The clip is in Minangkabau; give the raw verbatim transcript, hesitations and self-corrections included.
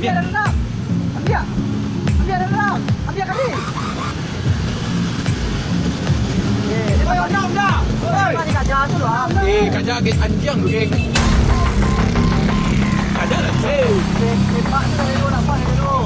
Ambiak dah, Ram. Ambiak. Ambiak dah, Ram. Ambiak kali. Eh, dia bayar dah, dah. Oi. Tadi kaja tu lah. Eh, kaja geng anjing tu, geng. Kaja lah, eh. Tembak tu dari lu, nampak dari lu.